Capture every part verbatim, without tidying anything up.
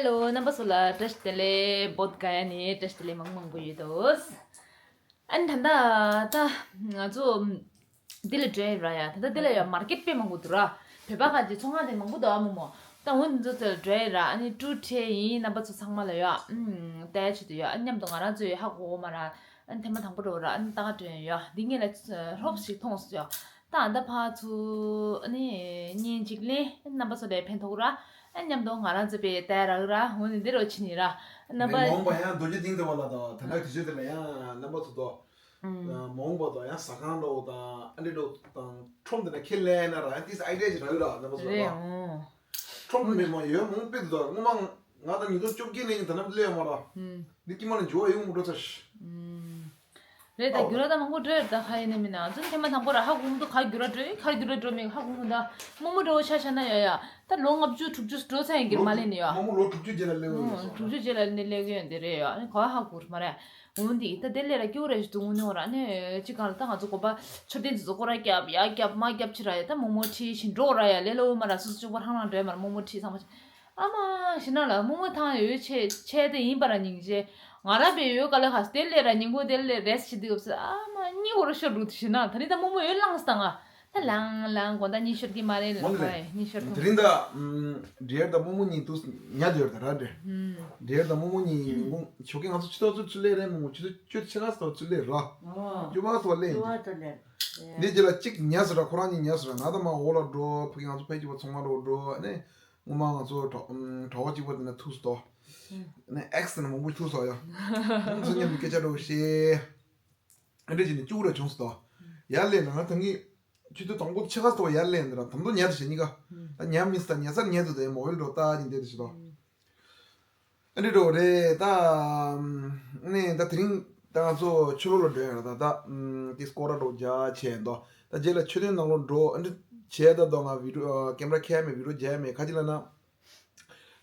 ཧེ་ལོ། རྣམ་པ་ཚོ་ལ་བཀྲ་ཤིས་བདེ་ལེགས། བོད་ག་ཡ་ནས་བཀྲ་ཤིས་བདེ་ལེགས་མང་མང་པོ་ཡོད་དོ། ཨ་ནི་ད་ལྟ་ད་ང་ཚོ་འདི་ལ་འགྲོ་ཡི་ར་ཡ། ད་ལྟ་འདི་ལ་ཡ་མར་ཀེཊ་དཔེ་མང་པོ་འདུག་ར། བོད་པ་ག་ཅིག་ཚོང་ཁང་དེ་མང་པོ་འདུག་ཨ་མོ་མོ། ད་འོ་འདི་ཚོ་ཚོ་ལ་འགྲོ་ཡི་ར། ཨ་ནི་ཀྲུ་ཁྲེ་ཡིན། རྣམ་པ་ཚོ་ཚང་མ་ལ་ཡ་ཨུམ་ལྟ་ཡ་ཆེད་དུ་ཡ། ཨ་མཉམ་དུ་ང་རང་ཚོ་ཡ་ཧ་གོ་གོ་མ་ར། ཨ་ནི་ཐེངས་མ་དང་པོ་འགྲོ་ར། ཨ་ནི་ད་ག་འགྲོ་ཡ་ཡ། འདི་ངས་ལ་ཧོབ་ཞིག་མཐོང་སོང་ཡ། ད་ཨ་ད་ཕ་ཚུ་ཨ་ནི་གཉིས་གཅིག་ལེན། རྣམ་པ་ཚོ་ལས་ཕན་ཐོགས་ར། ཨ་མཉམ་དུ་ང་རང་ཚོ་པའི་ལྟ་རག་ར། འོ་ནི་འདི་རོ་ཕྱིན་ནི་ར། རྣམ་པ་མ་འོངས་པ་ཡང་རྡོ་རྗེ་གདན་དེ་བ་ལ་དང་དེ་འདྲ་དུས་ཚོད་དེ་ལ་ཡང་རྣམ་པ་ཚོ་དོ། ཨུམ། མ་འོངས་པ་དང་ཡང་ཟ་ཁང་འདྲ་བོ་དང་ཨ་འདྲ་འདྲ་བོ་དང་ཁྲོམ་དེ་ན་ཁྱེད་ལས་ན་ར། ཡང་ཏིས་ཨའི་ཌི་ཡ་ཅིག་རག་ཡོད་ར། རྣམ་པ་ཚོ་རེད། ལ་ཨོ། ཁྲོམ་མི་མ་ཡོད་མང་པོ་འདུག་སྔོན་མ་ང་དང་ཉིས་སྟོང་བཅོ་བརྒྱད་ནས་ད་ནམ་ལས་ཡོད་མ་ར། ཨུམ། འདི་ཀྱི་མ་ནི་འཇུ་བ་ཡོང་མི་འགྲོ་ཚར་ཤི། ཨུམ། རེད། ད་ཨོ། རྒྱུ་ར་ད་མང་པོ་འགྲོ་ཡོད། ད་ཁ་ཡིན་ནི་མིན་ན་ང་ཚོ་ཐེངས་མ་དང་པོ་ར་ཧ་གོ་མི་འདུག་ག་རྒྱུ་ར་འགྲོ་ཡིན། ག་རྒྱུ་ར་འགྲོ་མིན་ཧ་གོ་མི་འདུག་མོག་མོག་འགྲོ་ཆ་བཞག་ན་ཡ་ཡ། ད་ལོ་ལྔ་བཅུ་དྲུག་ཅུ་འགྲོ་ཚར་ཡིན་གྱི་མ་ལས་ནི་ཡ། མོག་མོག་ལོ་དྲུག་ཅུ་རྗེས་ལ་སླེབས་ཡོད་ཨུམ། སོང་། དྲུག་ཅུ་རྗེས་ལ་ནི་སླེབས་ཡོད་འདི་རེད་ཡ། ཨ་ནི་ག་བ་ཧ་གོ་མ་རེད། འོན་ཏེ་ད་དེ་ལས་ར་སྐྱོ་རེ་ཞིག་འདུག་དངོས་གནས་ར། ཨ་ནི་ཅི་གང་ལ་ད་ང་ཚོ་གོམ་པ་མཆོད་རྟེན་དེ་ཚོ་སྐོར་ར་རྒྱབ་ཡ་རྒྱབ་མ་རྒྱབ་ཕྱིར་ར་ཡ། ད་མོག་མོག་ཁྲིད་བཞིན་འགྲོ་ར་ཡ། ལས་སླ་བོ་མ་ར། སོ་སོ་གཅིག་པོ་ཧང་ལང་འགྲོ་ཡ་མ་ར། མོག་མོག་ཁྲིད་ཚང་མ་ཨ་མ་ཞི་ན་ལ་མོག་མོག་ཐང་ཡོད་ཆེ་ཆེ་དེ་ཡིན་པ་ར་སྙིང་རྗེ། ང་ར་བས་ཡོད་ག་ལ་ཧ་སྟེ་ལས་ར་ཉིན་གུང་དེ་ལས་རེས་བྱེད་དུས་སྐབས་སུ་ཨ་མ་གཉིད་འོར་ཤོར་འདུག་ཞི་ན། ད་ནི་ད་མོག་མོག་ཡོད་ལངས་སྟངས་ཨ། ད་ལང་ལང་དགོང་དག་གཉིད་ཤོར་གི་མ་རེད་ལ། མོག་མོག་ཧོ་ཡ་གཉིད་ཤོར་དུ། དེ་རིང་ད་འབྲེལ་ད་མོག་མོག་གཉིད་དུ་ཉལ་དུ་ཡོད་ད་ར་འདྲེ། འབྲེལ་ད་མོག་མོག་གཉིད་ངུ་ཆོག་གི། ང་ཚོ་ཆུ་ཐོག་ཚུར་ཚུར་ལས་རེད། མོག་མོག་ཆུ་ཐོག་ཆུ་ཆེ་ཁ་སོགས་ཚུར་ལས་ར། ཨོ། ཅུ་བ་སོགས་ལས། ཅུ་བ་ཚུར་ལས། འདི་རྗེས་ལ་གཅིག་ཉལ་སོང་ར། ཁོ་རང་གཉིས་ཉལ་སོང་ར། ང་ད་མ་འོག་ལ་འགྲོ། ཕ་གི་ང་ཚོ་ཕ་གི་བ་ཚང་མ་འགྲོ་འགྲོ་ནས། སྔོན་མ་ང་ཚོ་གྲོགས་གྲོགས་པོ་གཅིག་པོ་དེ་ན་ཐུག་སོང་། ཨ་ནི་ཨེག་སི་ནས་མང་པོ་ཐུག་སོང་ཡ། ང་ཚོ་མཉམ་དུ་སྐད་ཆ་འདྲ་བོ་བཤད། ཨ་འདྲ་བྱས་ནས་སྐྱུག་ར་བྱུང་སོང་། ཡར་སླེབས་ན་ང་ད་ངས་ཆུ་ཚོད་དང་པོ་ཕྱེད་ཀ་ཙམ་ཡར་སླེབས་འདི་ར། དམ་དུ་ཉལ་དུ་བྱེད་གཉིས་ཀ། ད་ཉལ་མི་སྲིད། ད་ཉལ་སར་ཉལ་དུ་དེ་མོ་བེལ་འགྲོ་ལྟ་ཅིང་བསྡད་དུ་བྱེད་དོ། ཨ་འདྲ་འགྲོ་རེད་ད། ནས་ད་དེ་རིང་ད་ང་ཚོ་ཕྱི་ལོགས་ལ་འགྲོ་ཡ་ར། ད་ད་དེ་སྐོར་ར་འགྲོ་རྒྱ་ཆེ་འདོ། ད་རྗེས་ལ་མཆོད་རྟེན་ནང་ལོགས་འགྲོ། ཨ་འདྲ་བྱས་ད་དོ། ང་བི་ཌིའོ་ཀེམ་ར་ཁྱེར་མེད། བི་ཌིའོ་རྒྱག་མེད། ག་ཅི་ལ་ན།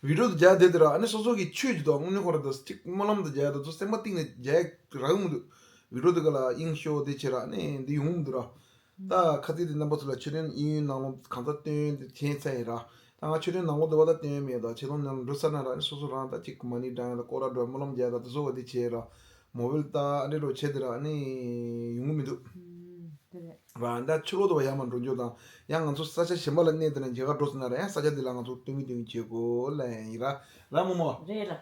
བི་ཌིའོ་དུ་རྒྱག་བསྡད་དེ་ར། ཨ་ནི་སོ་སོ་གི་ཆོས་ཀྱི་དོ་དངོས་གནས་ཁོ་ར་ད་གཅིག་སྨོན་ལམ་དུ་རྒྱག་ད་ཚོ་སེམས་པ་གཏིང་ནས་རྒྱག་རག་མི་འདུག་བི་ཌིའོ་དུ་ག་ལ་དབྱིངས་ཤོག་དེ་བྱེད་ར། ཨ་ནི་འདི་ཡོང་མི་འདུག་ར། ད་ཁ་ཚིག་དེ་རྣམ་པ་ཚོ་ལ་མཆོད་རྟེན་གཡས་གཡོན་ནང་ལོགས་གང་ཚ་སྟོན་དེ་བྱས་ཚར་ཡིན་ར། ད་ང་མཆོད་རྟེན་ནང་ལོགས་དེ་བ་ད་སྟོན་མེད་དོ། ཆེ་མཐོང་ནང་འགྲོ་ས་ན་ར། ཨ་ནི་སོ་སོ་རང་ད་གཅིག་མ་ཎི་བགྲང་ཡ་ད་སྐོར་ར་འགྲོ་སྨོན་ལམ་རྒྱག་ད་དེ་ཚོ་བ་དེ་བྱེད་ར། མོ་བེལ་ད་ཨ་འདྲ་འགྲོ་བྱེད་དེ་ར། ཨ་ནི་ཡོང་གི་མི་འདུག་དེ་རེད། བ་ད་ཕྱི་ལོགས་དུ་བ་ཡར་མར་འགྲོ་འཇོག་དང་། ཡང་ང་ཚོ་ས་ཆ་གཞན་པ་ལ་གནས་དེ་ན་མཇལ་ཁ་འགྲོ་ཟེར་ན་ར། ཡང་ས་ཆ་དེ་ལ་ང་ཚོ་སྟོན་གི་སྟོན་གི་བྱེད་དགོས་ལ་ཡིན་ར། ལ་མོ་མོ། རེད་ལ།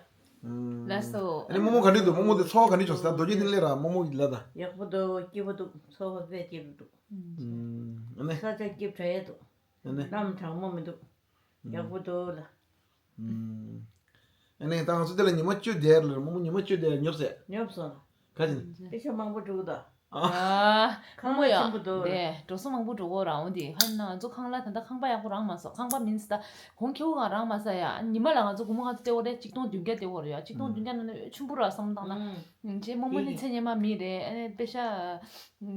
ལ་སོ། ཨ་ནི་མོ་མོ་ག་འདྲ་འདུག་མོ་མོ་དེ་ཚོར་བ་ག་འདྲ་བྱུང་སོང་། རྡོ་རྗེ་གདན་ལས་ར་མོ་མོ་ལ་ད། ཡག་པོ་འདུག་སྐྱིད་པོ་འདུག་ཚོར་བ་དཔེ་སྐྱིད་པོ་འདུག་ཨ་ནི་ས་ཆ་སྐྱིད་དྲགས་འདུག་ཨ་ནི་གནམ་གྲང་མོ་མི་འདུག་ཡག་པོ་འདུག་ལ། ཨ་ནི་ད་ང་ཚོ་དེ་ལ་ཉི་མ་བཅུ་བསྡད་ལ། མོ་མོ་ཉི་མ་བཅུ་བསྡད་ཉོབ་སེ། ཉོབ་སོང་། ག་ཅི་ནི། དེ་ཆ་མང་པོ་འགྲོ་གི་ད། ཨ། ཁང་པ་ཆེན་པོ་འདུག་དེ་འགྲོ་ས་མང་པོ་འགྲོ་གོ་རང་འོ་དེ། ཧ་ན་ང་ཚོ་ཁང་གླ་ད་ལྟ་ཁང་པ་ཡག་པོ་རང་མ་སོ། ཁང་པ་མིན་སི་ད་གོང་ཁེ་བོ་གང་རང་མ་ས་ཡ། ཉི་མ་ལ་ང་ཚོ་སྒོར་མོ་ག་ཚོད་སྟེར་གོ་རེད། ཆིག་སྟོང་བདུན་བརྒྱ་སྟེར་གོ་རེད་ཡ། ཆིག་སྟོང་བདུན་བརྒྱ་ནང་ནས་ཆུང་པོ་ར་བསམ་བློ་བཏང་ན། ཅེ་མོ་མོ་ནི་ཚེ་ཉེ་མ་མི་རེད། ཨ་ནི་པེ་ཤ་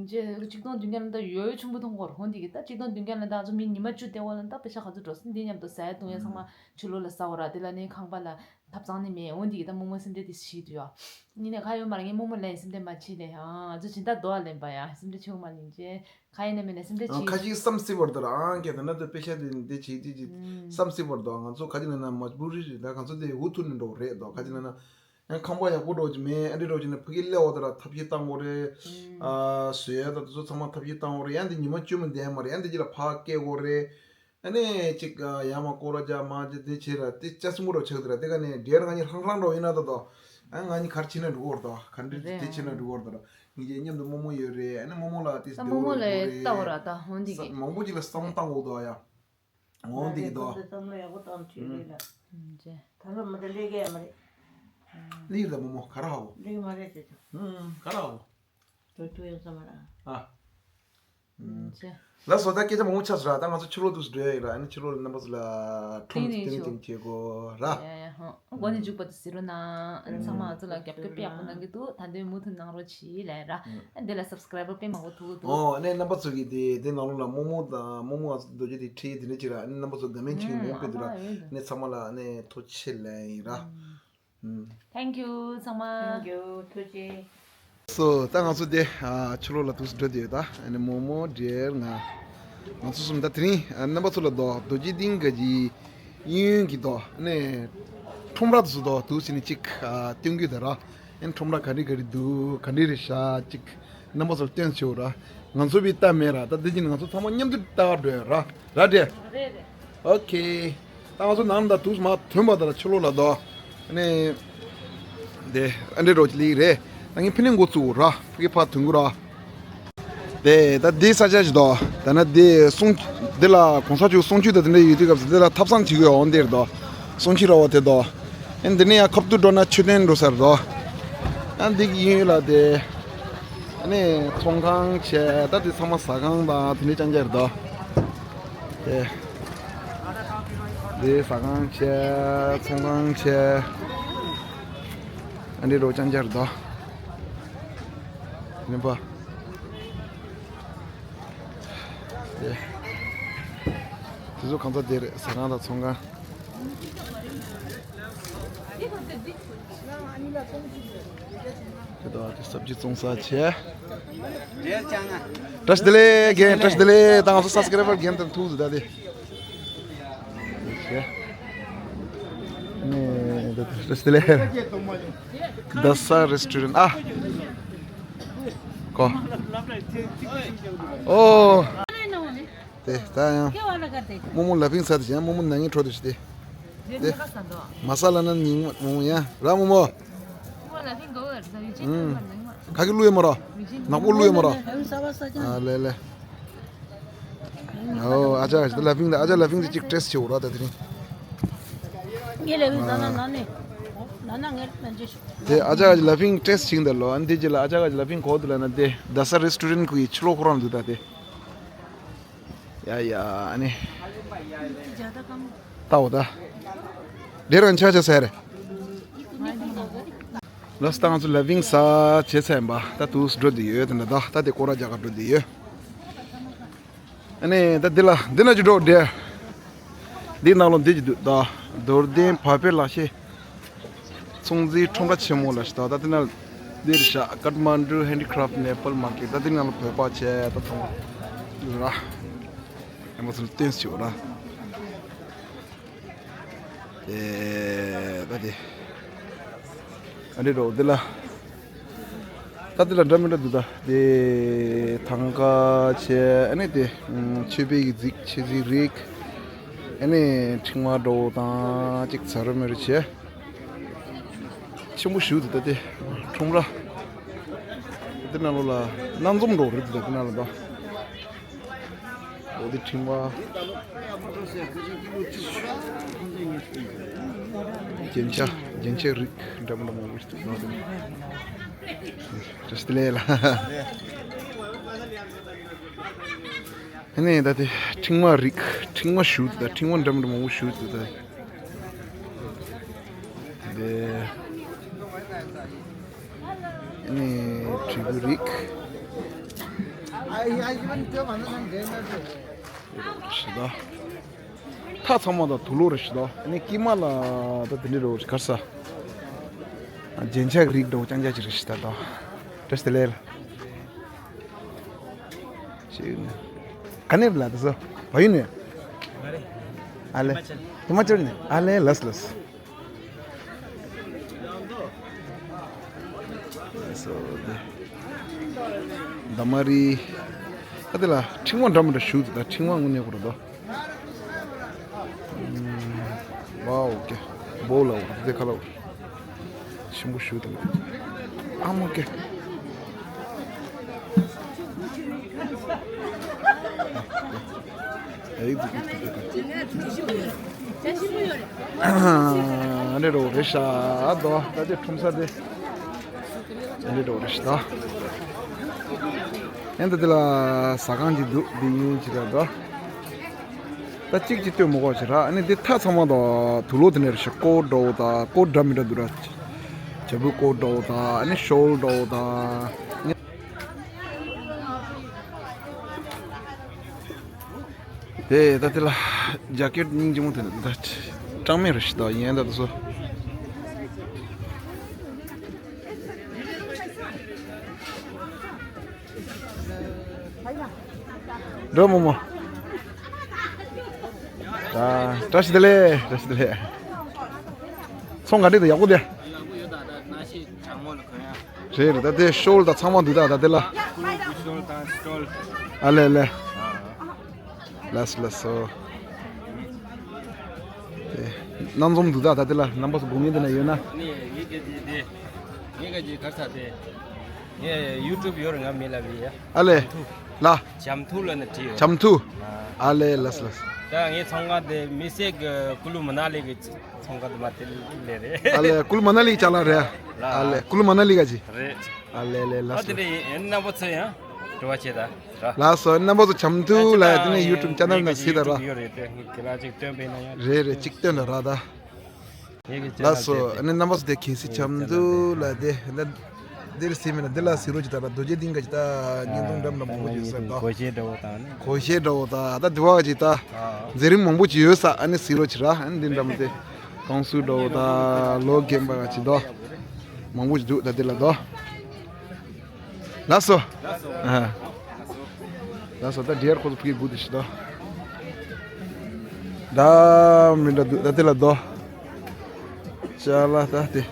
ཅེ་ཆིག་སྟོང་བདུན་བརྒྱ་ལ་ད་ཡོད་ཆུང་པོ་མཐོང་གོ་ར། འོ་འདི་གི་ད་ཆིག་སྟོང་བདུན་བརྒྱ་ལ་ད་ང་ཚོ་མི་ཉི་མ་བཅུ་སྟེར་གོ་ལ་ད་པེ་ཤ་ག་ཚོད་འགྲོ་སྲིད། འདི་མཉམ་དུ་ཟ་ཡ་བཏུང་ཡ་ཚང་མ་ཕྱི་ལོགས་ལ་ཟ་གོ་ར། དེ་ལ་ནི་ཁང་པ་ལ་ཐབ་ཚང་ནི་མེད། འོ་འདི་གི་ད་རྨོ་མོ་སེམས་ཁྲལ་དེ་ཞིག་འདུག་ཡ། ཉིན་ནས་ཁ་ཡོད་མ་ར་ངས་རྨོ་མོ་ལན་སེམས་ཁྲལ་མ་བྱེད་ལེ། ཨ་ང་ཚོ་སྦྱིན་བདག་རྡོ་བ་ལེན་པ་ཡ། སེམས་ཁྲལ་ཆེ་བོ་མ་ལེན་ཅེ། ཁ་ཡིན་ན་མིན་ན་སེམས་ཁྲལ་ཆེ། ཁ་ཅིག་བསམ་སྲིད་པར་དུ་ར། ཨང་ཀེ་ད་ན་དུ་པེ་ཤ་དེ་འདི་བྱེད་དེ་ཅིག་བསམ་སྲིད་པར་དུ། ང་ཚོ་ཁ་ཅིག་ན་ན་མ་བུ་རི་རེད་ད། ང་ཚོ་དེ་འུ་ཐུག་ནས་འགྲོ་རེད་དོ། ཁ་ཅིག་ན་ན་ཡང་ཁང་པ་ཡག་པོ་འགྲོ་ཅིག་མེད། ཨ་འདྲི་འགྲོ་ཅིག་ན་ཕ་གི་སླེ་འོ་ད་ར་ཐབས་ཤེས་བཏང་དགོས་རེད། ཨ་བཟོས་ཡ་ད་དུ་ཚོ་ཚང་མ་ཐབས་ཤེས་བཏང་དགོས་རེད། ཡང་འདི་ཉི་མ་བཅུ་མ་བསྡད་མ་རེད། ཡང་འདི་ཅིག་ལ་ཕར་སྐྱེལ་དགོས་རེད། ཨ་ནི་ཅིག་ཡར་མར་སྐོར་ར་རྒྱག་མར་རྒྱག་དེ་བྱེད་ར། དེ་ལྕགས་སྲིན་པོ་ར་ཆགས་དེ་ར། དེ་ག་ནས་འབྲེལ་ང་གཉིས་ཧྲང་ཧྲང་འགྲོ་ཡིན་ན་ད་དོ། ཨ་ང་གཉིས་གར་ཕྱིན་ན་འགྲོ་གོ་ར་དོ། ག་འདྲ་རེད། དེ་ཕྱིན་ན་འགྲོ་གོ་ར་དོ་ར། ངེད་ཀྱི་མཉམ་དུ་རྨོ་མོ་ཡོད་རེད། ཨ་ནི་རྨོ་མོ་ལ་དེ་ད་རྨོ་མོ་ལ་ལྟ་བ་ར་ད་འོ་འདི་གི་མང་པོ་ཅིག་ལ་བསམ་བློ་བཏང་དགོས་དོ་ཡ། འོ་འདི་གི་དོ། བསམ་བློ་ཡག་པོ་བཏང་ཆོག་རེད་ལ། ད་ལོ་མ་ད་ལས་ཀ་ཡ་མ་རེད། ལས་ཀ་ད་རྨོ་མོ་ག་ར་ཧ་གོ། ལས་ཀ་མ་རེད་ཟེར་ཆོག་ག་ར་ཧ་གོ། ད་ཐུག་ཡོང་ས་མ་ར། ཨ། ལགས་སོ། ད་སྐད་ཆ་མང་པོ་ཆགས་སོང་ར། ད་ང་ཚོ་ཕྱི་ལོགས་དུ་འགྲོ་ཡ་ཡིན་ར། ཨ་ནི་ཕྱི་ལོགས་ལ་རྣམ་པ་ཚོ་ལ་ཁྲོམ་ཏིང་ཏིང་བྱེད་དགོས་ར། ཡ་ཡ་ཧོ། འགོ་ནས་མཇུག་བར་དུ་གཟིགས་རོགས་གནང་། ཨ་ནི་ཚང་མ་ང་ཚོ་ལ་རྒྱབ་སྐྱོར་དཔེ་ཡག་པོ་གནང་གི་འདུག་ད་དུང་མུ་མཐུད་གནང་རོགས་གྱིས་ལབ་ར། ཨ་ནི་འདི་ལ་སབ་སི་ཀ་རའི་བར་དཔེ་མང་པོ་ཐུག་གི་འདུག་ཨོ། ཨ་ནི་རྣམ་པ་ཚོ་གིས་དེ་དེ་ནང་ལོགས་ལ་རྨོ་མོ་དང་རྨོ་མོ་ང་ཚོ་རྡོ་རྗེ་དེ་ཁྲིད་དེ་འདྲ་ཅིག་ར། ཨ་ནི་རྣམ་པ་ཚོ་དགའ་མོས་བྱེད་ཀྱི་མང་པོ་འདུག་ར། ཨ་ནི་ཚང་མ་ལ་ཨ་ནི་ཐུགས་རྗེ་ཆེ་ལབ་ཡིན་ར། Thank you ཚང་མ། Thank you ཐུགས་རྗེ་ཆེ། སོ་ད་ང་ཚོ་དེ་ཨ་ཕྱི་ལོགས་ལ་དུས་སུ་འགྲོ་དེ་ཡོད་ད། ཨ་ནི་རྨོ་མོ་འབྲེལ་ང་། ང་ཚོ་གསུམ་ད་དེ་རིང་ཨ་རྣམ་པ་ཚོ་ལ་དོ་རྡོ་རྗེ་གདན་ག་གི་གཡས་གཡོན་གྱི་དོ་ཨ་ནི་ ཁྲོམ་ར་དུ་སུ་དོ་དུ་སི་ནི་གཅིག་ཨ་སྟོན་གི་དེ་ར། ཨེན་ཁྲོམ་ར་ག་རེ་ག་རེ་འདུག་ག་འདྲ་རེད་ཤག་གཅིག་རྣམ་པ་ཚོར་སྟོན་ཆོག་ར། ང་ཚོ་བི་ལྟ་མེད་ར། ད་འདི་གིན་ང་ཚོ་ཚང་མ་མཉམ་དུ་ལྟ་བར་འགྲོ་ཡོད་ར། ར་འདྲེ། རེད་རེད། ཨོ་ཁེ། ད་ང་ཚོ་ནང་ད་དུས་མ་ཐོན་པ་དང་ཕྱི་ལོགས་ལ་དོ། ཨ་ནི། དེ་ཨ་འདྲེ་རོ་ཅི་ལིག་རེད། ད་ངས་ཕི་ནས་འགོ་བཙུགས་ར། ཕ་གི་ཕ་དུང་གུ་ར། དེ་ད་དེ་ས་ཆ་ཞིག་དོ། ད་ན་དེ་གསུང་། དེ་ལ་གོང་ས་མཆོག་གསུང་ཆོས་དང་དེ་འདྲ་ཡོད་དུས་སྐབས་སུ་དེ་ལ་ཐབ་ཚང་བྱེད་དགོས་འོང་དེར་དོ། གསུང་ཆོས་ར་བ་དེ་དོ། ཨན་དེ་ནས་ཡང་ཁབ་ཏུ་འགྲོ་ན་མཆོད་རྟེན་འགྲོ་ས་རེད་དོ། ཨན་དེ་གི་ཡིན་ཡོད་ལ་དེ། ཨ་ནི་ཚོང་ཁང་བྱས་ད་དེ་ཚང་མ་ཟ་ཁང་དང་དེ་འདྲའི་ཅང་ཅང་རེད་དོ། དེ། དེ་ཟ་ཁང་བྱས་ཚོང་ཁང་བྱས། ཨ་འདྲེ་རོ་ཅང་ཅང་རེད་དོ། ཡིན་པ། དེ། དེ་ཚོ་གང་ཚ་དེ་རེད། ཟ་ཁང་དང་ཚོང་ཁང་། དེ་དང་དེ་སབ་ཇི་བཙོང་ས་བྱས། བཀྲ་ཤིས་བདེ་ལེགས་རྒན། བཀྲ་ཤིས་བདེ་ལེགས། ད་ང་ཚོ་སབ་སི་ཀ་རའི་བར་རྒན་དང་ཐུག་འདུག་ད་དེ། ནས་ད་དེ་རེ་སི་ལེ། རྡ་ས་རེ་སི་ཊོ་རན་ཊི། ཨ། ཀོ། ཨོ། དེ་ད་ཡང་། རྨོ་མོ་ལ་ཕིང་ས་དེ་བྱས། རྨོ་མོ་ན་ངའི་འཕྲོ་དེ་བྱས། རྨོ་མོ་ན་ངའི་འཕྲོ་དེ་བྱས་དེ། དེ། མ་ས་ལ་ན་ཉིང་རྨོ་མོ་ཡ་ར་རྨོ་མོ། ཁ་གི་ལུས་མ་ར། ནག་པོ་ལུས་མ་ར། ཨ་ལེ་ལེ། ཨོ་ཨ་ཅག་ལ་ཕིང་ད། ཨ་ཅག་ལ་ཕིང་ད་ཅིག་ཊེ་སི་ཊི་བྱེད་འོ་ར་ད་དེ་རིང་། ངས་ལ་ཕིང་ཟ་ན་ན་ནི། ན་ན་ངས་ན་ཅི་ཤོག་དེ་ཨ་ཅག་ལ་ཕིང་ཊེ་སི་ཊི་བྱིང་ད་ལོ། ཨ་ནི་དེ་རྗེས་ལ་ཨ་ཅག་ལ་ཕིང་གོ་དུ་ལ་ན་དེ་རྡ་ས་རེ་སི་ཊོ་རན་ཊི་ཁུ་ཡི་ཕྱི་ལོགས་ཁོ་རང་འདུག་ད་དེ། ཡ་ཡ་ཨ་ནི། ལྟ་འོ་ད། དེ་རང་ཆ་ཆ་ཟེར་རེད། ལོ་སྟངས་སུ་ལ་ཕིང་ས་བྱེད་ཚན་པ་ད་དུས་འགྲོ་དུ་ཡོད་དེ་འདྲ་ད། ད་དེ་སྐོར་ར་རྒྱ་གར་འགྲོ་དུ་ཡོད། ཨ་ནི་ད་འདི་ལ་འདི་ན་ཅི་འགྲོ་འདྲེ། འདི་ནང་ལོ་འདི་ཅི་འདུག་ད། རྡོར་གདན་བག་ཕེབས་ལག་ཤེས་ཚོང་རྫས་ཁྲོམ་ར་ཆེན་མོ་ལ་ཤི་ད། ད་འདི་ན་འདིར་ཤ་ཀཏ་མན་ཌུ་ཧེན་ཌི་ཁྲབ་ནེ་པལ་མར་ཀེ་ཊི། ད་འདི་ནང་ལོ་བོད་པ་བྱས་ད་ཐོང་ར་ཡང་མ་ཚུལ་བསྟན་ཞིག་ར། དེ་ད་དེ། ཨ་འདྲེ་རོ་འདི་ལ། ད་འདི་ལ་འདྲ་མི་འདྲ་འདུག་ད། དེ་ཐང་ཀ་བྱས། ཨ་ནི་དེ་མཆོད་པའི་གི་རྫིག་མཆོད་རྫིག་རིགས། ཨ་ནི་ཕྲེང་བ་འདྲ་བོ་དང་གཅིག་ཚ་རུ་མེ་རུ་བྱས། ཆེན་པོ་ཞིག་འདུག་ད་དེ་ཁྲོམ་ར། འདི་ནང་ལོགས་ལ་སྣ་འཛོམས་འདྲ་བོ་རེད་འདུག་ད་འདི་ནང་ལ་ད། འོ་དེ་ཕྲེང་བ། རྒྱན་ཆ་རྒྱན་ཆ་རིགས་འདྲ་མི་འདྲ་མང་པོ་ཞིག་འདུག་ནོ་དེ། བཀྲ་ཤིས་བདེ་ལེགས་ལ། ཨ་ནི་ད་དེ་ཕྲེང་བ་རིགས་ཕྲེང་བ་ཞུ་དེ་ད་ཕྲེང་བ་འདྲ་མི་འདྲ་མང་པོ་ཞུ་དེ་ད། དེ། ཨ་ནི་དྲིལ་བུ་རིགས། ཞེས་ད། ཐག་ཚང་མ་དང་དུག་ལོག་རེད་ཤི་ད། ཨ་ནི་དཀྱིལ་མ་ལ་ད་དེ་འདྲའི་རོ་གར་ས། རྒྱན་ཆ་གི་རིགས་འདྲ་བོ་རྐྱང་རྐྱང་ཅིག་རེད་ཤི་ད་དོ། བཀྲ་ཤིས་བདེ་ལེགས། ཅིག་ནི། ག་ནས་ལ་དེ་ཚོ། བ་ཡུ་ནས། ཨ་ལེ། ཧི་མ་ཅལ་ནས། ཨ་ལེ་ལགས་ལགས། སོ་དེ། འདབ་མ་རི། ཨ་དེ་ལ་ཕྲེང་བ་འདྲ་མི་འདྲ་ཞུ་དེ་ད་ཕྲེང་བ་དངོས་གནས་ཁོ་ར་དོ། ཝའོ་ཀེ། བོ་ལ་འོ་དེ་ཁ་ལ་འོ། ཞིམ་པོ་ཞུ་དེ་ལ། ཨ་མོ་ཀེ། ཨེ་ཡིག་ཏུ་ཏུ་ཏུ་ཏུ། ཨ་ནི་རོ་རེ་ཤ་དོ། ད་དེ་ཁྲོམ་ས་དེ། ཨ་ནི་རོ་རེ་ཤ་དོ། ཨེ་འདི་དེ་ལ་ཟ་ཁང་ཅིག་འདུག་འདི་ཡིན་ཅི་ལ་དོ། ད་གཅིག་གཅིག་ལྟོས་མི་དགོས་ཤི་ར། ཨ་ནི་འདི་མཐའ་ཚང་མ་དང་དུག་ལོག་དེ་ནས་རེ་ཤ་ཀོ་འདྲ་བོ་དང་ཀོ་འདྲ་མི་འདྲ་འདུག་ར། བྱ་སྤུ་ཀོ་འདྲ་བོ་དང་ཨ་ནི་ཤོལ་འདྲ་བོ་དང་། དེ་ད་དེ་ལ་ཇ་ཀེ་ཊི་སྙིང་རྗེ་མོ་དེ་ནི་ད་གྲངས་མེད་རེ་ཞིག་ད་ཡིན་ད་དེ་ཚོ། འགྲོ་མོ་མོ། ད་བཀྲ་ཤིས་བདེ་ལེགས། བཀྲ་ཤིས་བདེ་ལེགས། ཚོང་ག་འདྲ་འདུག་ཡག་པོ་འདུག་ཡག་པོ་ཡོད་ད། ད་གནའ་ཤུལ་དྲང་མོ་ལ་གོན་ཡ། རེད་རེད། ད་དེ་ཤོལ་དང་ཚང་མ་འདུག་ད་ད་དེ་ལ། ཀུ་ལུ་གུ་ཤོལ་དང་སི་ཊོལ། ཨ་ལེ་ལེ། ལགས་སོ་ལགས་སོ། དེ་སྣ་འཛོམས་འདུག་ད་ད་དེ་ལ་རྣམ་པ་ཚོ་དགོས་ངེས་དེ་ན་ཡོད་ན། ནི་ངེད་ཀྱི་དེ་དེ་ངེད་ཀྱི་གར་ས་དེ་ངས་ཡུ་ཊུབ་ཡོད་རེད། ང་མི་ལ་བི་ཡ། ཨ་ལེ། ལ། བྱམས་མཐུ་ལ་ནི་བྲིས་ཡོད། བྱམས་མཐུ། ཨ་ལེ་ལགས་སོ་ལགས་སོ། ད་ངའི་ཚོང་ཁང་དེ་མི་སེ་གི་ཀུ་ལུ་མ་ན་ལི་གི་ཚོང་ཁང་དུ་མ་དེ་ལས་རེད། ཨ་ལེ་ཀུ་ལུ་མ་ན་ལི་ཅ་ལག་རེད། ལ། ཨ་ལེ་ཀུ་ལུ་མ་ན་ལི་ག་ཅི། རེད། ཨ་ལེ་ལེ་ལགས་ཨ་དེ་སོ། འདྲ་ཡིན་རྣམ་པ་ཚོ་ཡང་འགྲོ་བ་བྱེད་ད། ལགས་སོ། རྣམ་པ་ཚོ་བྱམས་མཐུ་ལ་དེ་ནས་ཡུ་ཊུབ་ཅེ་ནལ་ནང་གཟིགས་ད་ར། ཡོད་རེད་དེ་ངས་ཁྱེད་རང་ཅིག་སྟོན་པས་ན་ཡང་རེད་རེད། ཅིག་སྟོན་ལ་ར་ད། ངེད་ཀྱི་ཅེ་ལགས་ནལ་སོ། དེ་ཨ་ནི་རྣམ་པ་ཚོ་དེ་གལ་སྲིད་བྱམས་མཐུ་ལ་དེ་འདི་འདིར་སྲིད་མིན་ན་འདི་ལ་གཟིགས་རོགས་ཅིག་ད་ར། རྡོ་རྗེ་གདན་ག་ཅིག་ད་བརྙན་ཐུང་འདྲ་མི་འདྲ་མང་པོ་ཅིག་ཡོད་ས་རེད་ད། སྒོ་ཤེས་འདྲ་བོ་དང་ནི། སྒོ་ཤེས་འདྲ་བོ་ད་ད་དེ་བ་ཅིག་ད་མཛད་རིམ་མང་པོ་ཅིག་ཡོད་ས། ཨ་ནི་གཟིགས་རོགས་ཅིག་ར། ཨ་ནི་འདི་འདྲ་མི་དེ་ཀོང་སུ་འདྲ་བོ་ད་ལོ་རྒན་པ་ག་ཅིག་ད་མང་པོ་ཅིག་འདུག་ད་དེ་ལ་ད། ལགས་སོ། ལགས་སོ། ཨ། ལགས་སོ། ད་ཌི་ཡར་ཁོ་ཚོ་ཕུག་གི་སྒུག་དེ་ཤི་ད། ད་མི་འདྲ་འདུག་ད་དེ་ལ་ད། ཅ་ལག་ད་དེ།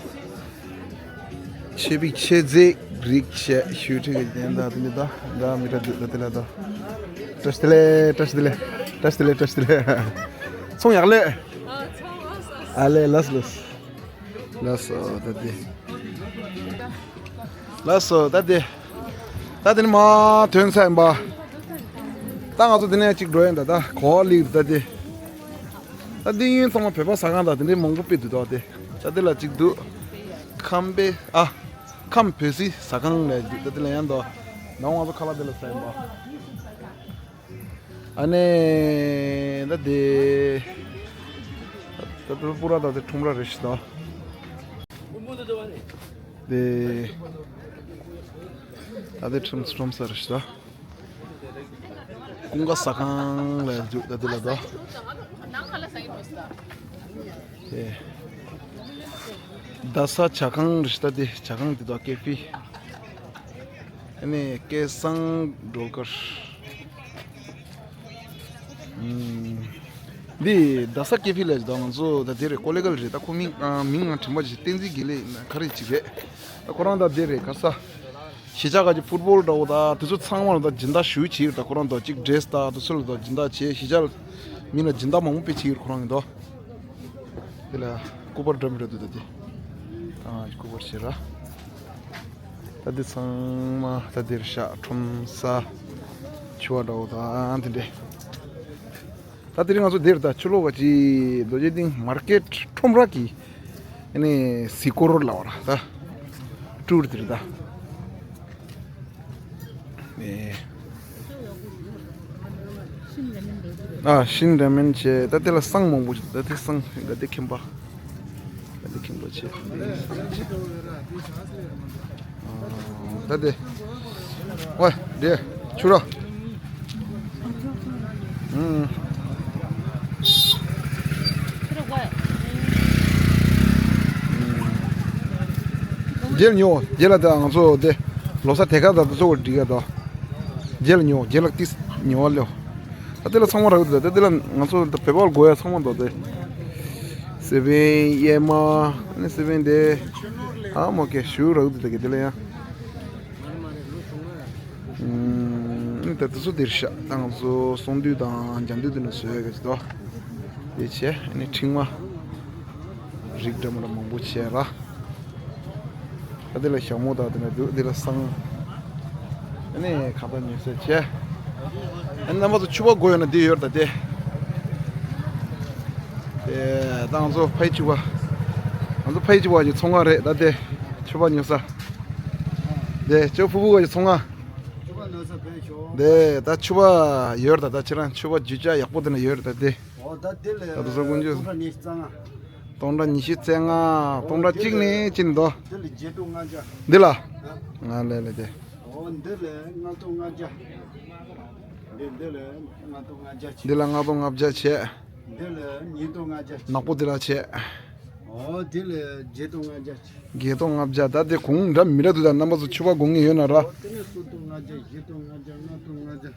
ཆེ་བིག་ཆེ་རྫས་རིགས་བྱས་ཞུ་ཁྲི་གི་རྒྱན་ད་དེ་འདི་ད། ད་མི་འདྲ་འདུག་ད་དེ་ལ་ད། བཀྲ་ཤིས་བདེ་ལེགས། བཀྲ་ཤིས་བདེ་ལེགས། བཀྲ་ཤིས་བདེ་ལེགས། བཀྲ་ཤིས་བདེ་ལེགས། ཚོང་ཡག་ལེ། ཨ་ལེ་ལགས་སོ་ལགས་སོ། ལགས་སོ་ད་དེ། ལགས་སོ་ད་དེ། ད་དེ་ནི་མ་ཐོན་ས་ཡིན་པ། ད་ང་ཚོ་དེ་ནས་གཅིག་འགྲོ་ཡིན་ད། ད་གོ་ལིག་ད་དེ། ད་དེ་ཡིན་ཚང་མ་བོད་པ་ཟ་ཁང་དང་དེ་འདྲའི་མང་པོ་དཔེ་འདུག་ད་དེ། ད་དེ་ལ་གཅིག་འདུག་ཁམས་པའི་ཨ། ཁམས་བོད་སི་ཟ་ཁང་ལ་འདུག་ད་དེ་ལ་ཡང་ད། ནང་ང་ཚོ་ཁ་ལག་དེ་ལ་ཟ་ཡིན་པ། ཨ་ནེ། ད་དེ། ད་དེ་པུ་ར་ད་དེ་ཁྲོམ་ར་རེད་ཤི་ད། དེ། ད་དེ་ཁྲོམ་ཁྲོམ་ས་རེད་ཤི་ད། ཀུན་དགའ་ཟ་ཁང་ལ་འཇུག་ད་དེ་ལ་ད། དེ། རྡ་ས་ཇ་ཁང་རེད་ཤི་ད་དེ་ཇ་ཁང་དེ་ད་ཀེ་ཧྥེ། ཨ་ནི་སྐལ་བཟང་སྒྲོལ་དཀར། ཨུམ། འདི་རྡ་ས་ཀེ་ཧྥེ་ལ་ད་ང་ཚོ་ད་དེ་རེད། ཀོ་ལེ་གལ་རེད། ད་ཁོ་མིང་ཨ་མིང་ང་དྲན་པ་ཅིག་བསྟན་འཛིན་དགེ་ལེགས་ན་ག་རེ་ཅིག་རེད། ད་ཁོ་རང་ད་དེ་རེད་ག་ས། གཞིས་ཆགས་ག་ཅིག་ཕུཊ་བོལ་འདྲ་བོ་ད་དེ་ཚོ་ཚང་མ་ལ་ད་སྦྱིན་བདག་ཞུ་བྱེད་ད་ཁོ་རང་ད་ཅིག་ཌེ་རེ་སི་ད་དེ་ཚོ་ལ་ད་སྦྱིན་བདག་བྱེད། གཞིས་ཆགས་མི་ལ་སྦྱིན་བདག་མང་པོ་དཔེ་བྱེད་ཁོ་རང་གི་ད། དེ་ལ་སྐུ་པར་འདྲ་མི་འདྲ་འདུག་ད་དེ། ཨ་སྐུ་པར་བྱེད་ར། ད་འདི་ཚང་མ་ད་འདིར་ཤག་ཁྲོམ་ས། ཕྱུ་པ་འདྲ་བོ་དང་དེ་འདྲས། ད་དེ་རིང་ང་ཚོ་འདིར་ད་ཕྱི་ལོགས་ཀ་ཅི་རྡོ་རྗེ་གདན་མར་ཀེཊ་ཁྲོམ་ར་གི་ཨ་ནི་གཟིགས་སྐོར་ལ་བ་ར་ད་ཊུར་འདིར་ད། ཨེ། ཨ་ཤིན་ར་མེན་བྱས། ད་དེ་ལ་བསང་མང་པོ་ཞིག་ད་དེ་བསང་ག་དེ་ཁེམ་པ། ག་དེ་ཁེམ་པ་བྱས། ཨ་ད་དེ། ཝེ་དེ་ཆུ་ར། ཨུམ། རྗེས་ལ་ཉོ། རྗེས་ལ་ད་ང་ཚོ་དེ་ལོ་གསར་དེ་ག་ད་དུ་གཙོ་བོ་འགྲིག་ག་ད། རྗེས་ལ་ཉོ། རྗེས་ལ་ཏིས་ཉོ་བ་ལེའོ། ད་དེ་ལ་ཚང་མ་རག་འདུག་ད་དེ་ལ་ང་ཚོ་ད་བོད་པ་དགོས་ཡ་ཚང་མ་འདུག་དེ། སེ་བན་གཡས་མ། ཨ་ནི་སེ་བན་དེ། ཨ་མོ་ཀེ་ཞུ་རག་འདུག་ད་གི་དེ་ལ་ཡང་། ཨུམ། ཨ་ནི་ད་དེ་ཚོ་འདིར་ཤག་ད་ང་ཚོ་གསུང་དུས་དང་རྒྱ་འདུས་དེ་ནས་བཟོས་ཡ་གི་ཅི་འདུག་དེ་བྱས་ཨ་ནི་ཕྲེང་བ། རིགས་འདྲ་མི་འདྲ་མང་པོ་བྱས་ར། ཨ་འདི་ལ་ཞྭ་མོ་དང་དེ་འདྲ་འདུག་འདི་ལ་བསང་། ཨ་ནི་ཁ་བཏགས་ཉོ་ས་བྱས། ཨ་ནི་རྣམ་པ་ཚོ་ཕྱུ་པ་དགོས་ཡོད་ན་འདི་ཡོད་ད་དེ། དེ་ད་ང་ཚོ་ཕའི་ཕྱུ་པ། ང་ཚོ་ཕའི་ཕྱུ་པ་གི་ཚོང་ཁང་རེད་ད་དེ། ཕྱུ་པ་ཉོ་ས། དེ་ཅོ་ཕུ་ཕུ་གི་ཚོང་ཁང་། དེ་ད་ཕྱུ་པ་ཡོད་ད་ད་ཁྱེད་རང་ཕྱུ་པ་རྒྱུ་ཆ་ཡག་པོ་དེ་ན་ཡོད་ད་དེ། ཨོ་ད་དེ་ལས་ད་དུ་སོ་ཀུན་ཅུ། སྟོང་ཕྲག་ཉི་ཤུ་རྩ་ལྔ། སྟོང་ཕྲག་ཉི་ཤུ་རྩ་ལྔ། སྟོང་ཕྲག་གཅིག་ནས་གཅིག་ནས་དོ། དེ་ལས་བརྒྱད་སྟོང་ལྔ་བརྒྱ། འདི་ལ། ཨ། ང་ལས་ལས་དེ། ཨོ་འདི་ལས་ལྔ་སྟོང་ལྔ་བརྒྱ། འདི་འདི་ལས་ལྔ་སྟོང་ལྔ་བརྒྱ་ཆེ། འདི་ལ་ལྔ་སྟོང་ལྔ་བརྒྱ་བྱས། འདི་ལས་ཉིས་སྟོང་ལྔ་བརྒྱ་ཆེ། ནག་པོ་འདི་ལ་བྱས། ཨོ་འདི་ལས་བརྒྱད་སྟོང་ལྔ་བརྒྱ་ཆེ། བརྒྱད་སྟོང་ལྔ་བརྒྱ། ད་དེ་གོང་འདྲ་མི་འདྲ་འདུག་ད་རྣམ་པ་ཚོ་ཕྱུ་པ་དགོས་ངེས་ཡོད་ན་ར། ཨོ་དེ་ནས་སུམ་སྟོང་ལྔ་བརྒྱ། བཞི་སྟོང་ལྔ་བརྒྱ། ལྔ་སྟོང་ལྔ་བརྒྱ།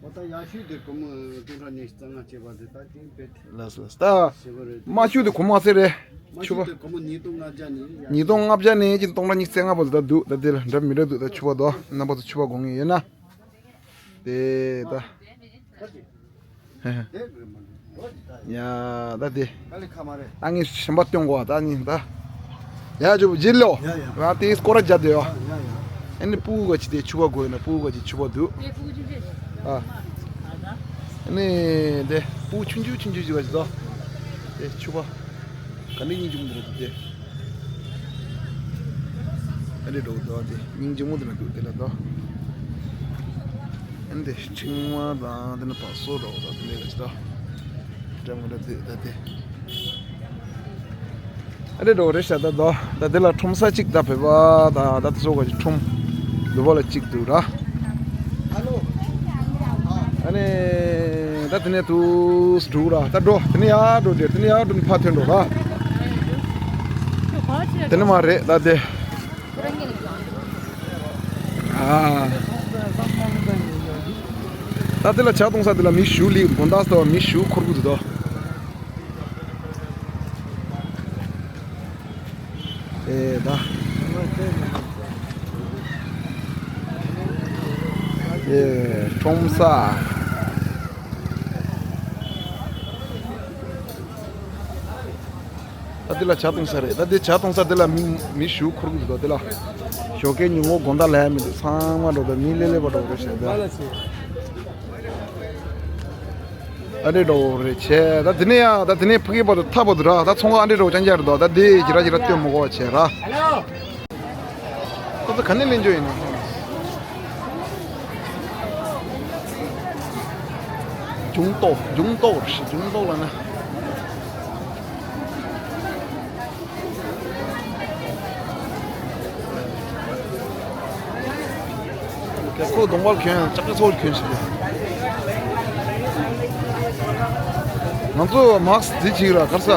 ད་ཡག་ཤོས་དེ་སྒོར་མོ་སྟོང་ཕྲག་ཉི་ཤུ་རྩ་ལྔ་བྱས་པ་དེ་ད་དེ་བེད་ལགས་སོ། ད་ཞེ་པོ་རེད། དམའ་ཤོས་དེ་གོང་མ་ཚད་རེད། མ་ཆུ་ཤོས་པ་དེ་སྒོར་མོ་ཉིས་སྟོང་ལྔ་བརྒྱ་ནས་ཡ། ཉིས་སྟོང་ལྔ་བརྒྱ་ནས་ཅིག་སྟོང་ཕྲག་ཉི་ཤུ་རྩ་ལྔ་བར་དུ་ད་འདུག་ད་དེ་ལ་འདྲ་མི་འདྲ་འདུག་ད་ཆུ་བ་དོ་རྣམ་པ་ཚོ་ཆུ་བ་དགོས་ངེས་ཡོད་ན། དེ་ད། ཡ་ད་དེ། ད་ངས་གཞན་པ་སྟོན་གོ་ད་ནི་ད། ཡ་ཇོ་བོ་ཇི་ལོ། ཡ་ཡ། ང་དེ་སྐོར་ར་རྒྱབ་དེ་ཡོ། ཡ་ཡ། ཨ་ནི་སྤུ་གུ་ག་ཅི་དེ་ཆུ་བ་དགོས་ན་སྤུ་གུ་ག་ཅི་ཆུ་བ་འདུག་ཨ། ཨ་ནི་དེ་སྤུ་གུ་ཆུང་ཆུང་ཆུང་ཆུང་ཅིག་བ་ཅི་དོ། དེ་ཆུ་བ། ག་ནི་སྙིང་རྗེ་མོ་འདུག་དེ། ཨ་འདྲེ་འགྲོ་འདུག་དེ་སྙིང་རྗེ་མོ་དེ་ན་འདུག་དེ་ལ་དོ། ཨ་འདྲེ་ཕྲེང་བ་དང་དེ་ན་བ་སོ་འགྲོ་འདུག་དེ་ལ་ཅི་དོ། འདྲ་མོ་འདྲ་དེ་ད་དེ། ཨ་འདྲེ་འགྲོ་རེ་ཤ་ད་དོ། ད་དེ་ལ་ཁྲོམ་ས་གཅིག་ད་བོད་པ་ད་ད་དེ་ཚོ་ག་ཅིག་ཁྲོམ་འདུག་བ་ལ་གཅིག་འདུག་ར། ཨ་ནི་ད་དེ་ནས་དུ་འགྲོ་ར་ད་འགྲོ་དེ་ནས་ཡར་འགྲོ་དེ་དེ་ནས་ཡར་འགྲོ་ནས་ཕར་ཐོན་འགྲོ་ར། དེ་ནས་མ་རེད་ད་དེ། ཨ། ད་དེ་ལ་ཇ་འཐུང་ས་དེ་ལ་མི་ཞུ་ལི་དགོང་དག་སྟོ་མི་ཞུ་འཁོར་གི་འདུག་དོ། ཨེ་ད། ཨེ་ཁྲོམ་ས། ད་འདི་ལ་ཇ་འཐུང་ས་རེད། ད་འདི་ཇ་འཐུང་ས་འདི་ལ་མི་མི་ཞུ་འཁོར་གི་འདུག་འདི་ལ་ཞོགས་ཀའི་ཉིན་མོ་དགོང་དག་ལ་ཡ་མི་འདུག་ཚང་མ་འགྲོ་ད་མི་ལེ་ལེ་བ་འགྲོ་རེད་ཤག་ད་ཨ་རེ་འགྲོ་རེད་ཆེ། ད་འདི་ནས་ཡ་ད་འདི་ནས་ཕ་གི་བར་དུ་ཐག་པ་འདུག་ར། ད་ཚོང་ཁང་ཨ་འདྲེ་འགྲོ་ཅང་ཅང་རེད་འདུག་ད་འདི་ཇི་ར་ཇི་ར་སྟོན་མི་དགོས་བ་བྱས་ར། ཁོ་ཚོ་ག་ནས་ལེན་རྒྱུ་ཡིན་ན། ཇུང་ཏོག་ཇུང་ཏོག་རེད་ཤག་ཇུང་ཏོག་ལ་ན། ཁོ་གདོང་པར་གྱོན་ལྕགས་ཀྱི་ཚོགས་གྱོན་ཞིག་ང་ཚོ་མཱག་སི་འདི་གཅིག་ར་གར་ས།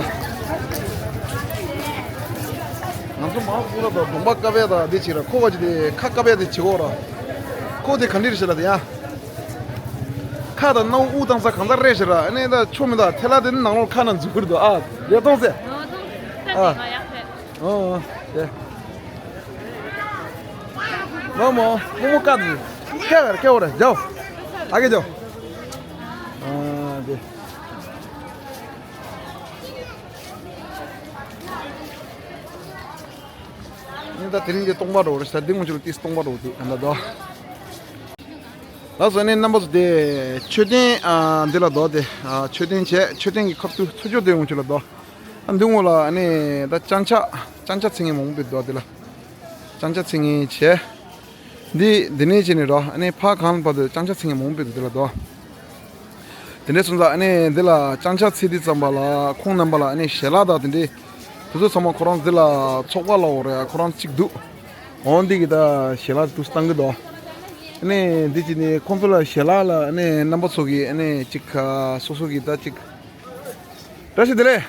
ང་ཚོ་མར་ཁུག་ལ་དང་གདོང་པ་ཀ་བས་དང་འདི་བྱེད་ར་ཁོ་བ་ཅི་དེ་ཁ་ཀ་བས་དེ་བྱེད་གོ་ར། ཁོ་དེ་ག་འདྲི་རེད་ཟེར་ལ་དེ་ཡ། ཁ་དང་སྣ་བུག་དབུགས་བཏང་ས་གང་ས་རེད་ཟེར་ར་ཨ་ནི་ད་ཆོ་མི་ད་ཐལ་ལ་དེ་ནི་ནང་ལོགས་ཁ་ནང་འཛུལ་གི་རེད་དོ་ཨ། རེད་གཏོང་ཟེར། ཨ། ཨོ་ཨོ་དེ། མོ་མོ་མོ་མོ་ཀ་དུ། ཀེ་བར་ཀེ་བར་ཇའོ། ཨ་ཀེ་ཇའོ། ཨ་དེ། ཨ་ནི་ད་དེ་རིང་འདི་སྟོང་པ་འགྲོ་རེད་ཤག་འདི་ངོ་ཆུ་ལ་ཏིས་སྟོང་པ་འགྲོ་འདུག་ཨ་ད་དོ། ལགས་སོ་ཨ་ནི་རྣམ་པ་ཚོ་དེ་མཆོད་རྟེན་ཨ་འདི་ལ་དོ་དེ་ཨ་མཆོད་རྟེན་བྱས་མཆོད་རྟེན་གྱི་ཁ་ཐུག་ཚུར་ཕྱོགས་དེ་ངོ་ཆུ་ལ་དོ། ཨ་འདི་ངོ་ལ་ཨ་ནི་ད་ལྕང་ཆ་ལྕང་ཆ་ཚིག་ངན་མང་པོ་འདུག་དེ་ལ་ལྕང་ཆ་ཚིག་ངན་བྱས། འདི་འདི་ནས་བྱས་ནས་རོ་ཨ་ནི་ཕ་གང་བར་དུ་ལྕང་ཆ་ཚིག་ངན་མང་པོ་འདུག་དེ་ལ་དོ། དེ་འདྲའི་སོང་ཙང་ཨ་ནི་འདི་ལ་ལྕང་ཆ་ཚིག་དུས་ཙམ་པ་ལ་ཁོང་རྣམ་པ་ལ་ཨ་ནི་ཞལ་ལག་དང་དེ་འདྲའི་དེ་ཚོ་ཚང་མ་ཁོ་རང་འདི་ལ་ཚོགས་པ་ལ་འོ་རེད་ཁོ་རང་གཅིག་འདུག་འོ་འདི་གི་ད་ཞལ་ལག་དུ་བཏང་གི་འདུག་ཨ་ནི་འདི་གཅིག་ནི་ཁོང་ཚོ་ལ་ཞལ་ལག་ལ་ཨ་ནི་རྣམ་པ་ཚོ་གི་ཨ་ནི་གཅིག་སོ་སོ་གི་ད་གཅིག་བཀྲ་ཤིས་བདེ་ལེགས།